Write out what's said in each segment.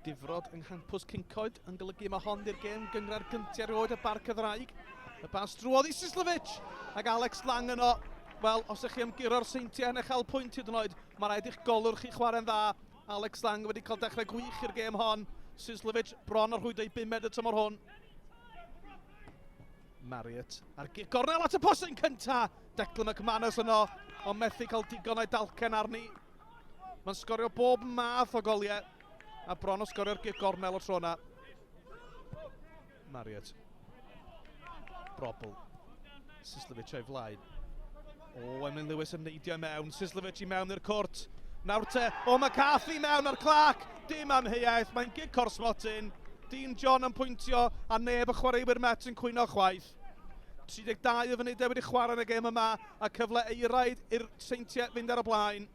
Difrod yng nghampws Cyncoed yn golygu mae hon di'r gêm gynghrair gyntaf erioed y Barc y Ddraig. Y bas drwodd i Sislovic ac Alex Lang yno. Wel, os ych chi am guro'r Seintiau yn ei chael pwynt hyd yn oed, mae rhaid i'ch golwr chi chwarae'n dda. Alex Lang wedi cael dechrau gwych i'r gêm hon. Sislovic bron ar rhwydo ei bumed y tymor hwn. Marriott ar gic gornel at y postyn cynta. Declan McManus yno, ond methu cael digon o'i dalcen arni. Mae'n sgorio bob math o goliau, a bron o sgorio'r gic gornel o tro yna. Marriott. Brobl. Sislovic o'i flaen. O, Emlyn Lewis yn neidio i mewn. Sislovic i mewn i'r cwrt. Nawr te, o, McCarthy mewn ar Clark. Dim amheuaeth, mae'n gic o'r smotyn. Dean John yn pwyntio, a neb y chwaraewyr Met yn cwyno chwaith. 32 o funudau wedi chwarae yn y gêm yma, a cyfle eiraid i'r Seintiau fynd ar y blaen.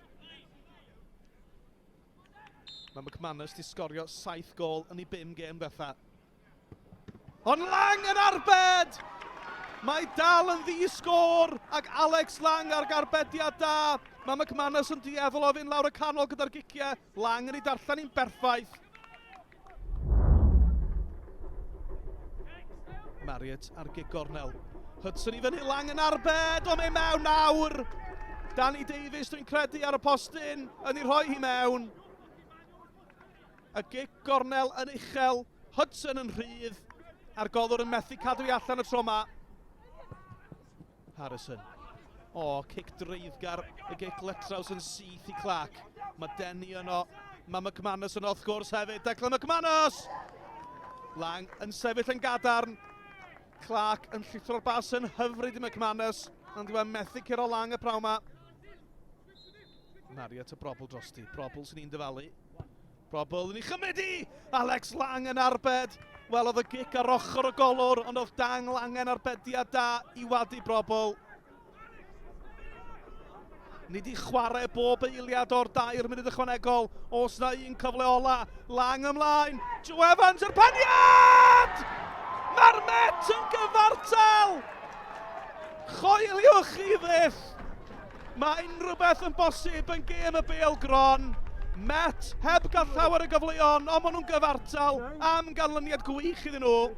Mae McManus di sgorio 7 gol yn ei 5 gêm ddiwetha. Ond Lang yn arbed! Mae dal yn ddi-sgôr ac Alex Lang ar garbediad da. Mae McManus yn dueddol o fynd lawr y canol gyda'r giciau. Lang yn ei darllen hi'n berffaith. Marriott ar gig gornel. Hudson i fyny, Lang yn arbed, o mae mewn nawr! Danny Davies, dwi'n credu, ar y postyn, yn ei rhoi hi mewn. Y gic gornel yn uchel, Hudson yn rhydd, a'r golwr yn methu cadw i allan y tro yma. Harrison. O, cic dreiddgar, y gic letraws yn syth i Clark. Mae Denny yno, mae McManus yno wrth gwrs hefyd. Declan McManus! Lang yn sefyll yn gadarn. Clark yn llithro'r bas yn hyfryd i McManus, ond dyw e methu curo Lang y prawn ma. Marriott y brobl drosti, brobl sy'n un dyfalu. Brobl yn ei chymryd i! Alex Lang yn arbed. Wel, oedd y gic ar ochr y golwr, ond oedd Dang Lang yn arbediad da i wadu Brobl. Ni di chwarae bob eiliad o'r dair munud ychwanegol. Os na un cyfle ola, Lang ymlaen. Joe Evans yr peniad! Mae'r Met yn gyfartal! Choeliwch chi fyth! Mae unrhyw beth yn bosib yn gêm y bêl gron. Met heb gael llawer o gyfleon, ond maen nhw'n gyfartal am ganlyniad gwych iddyn nhw.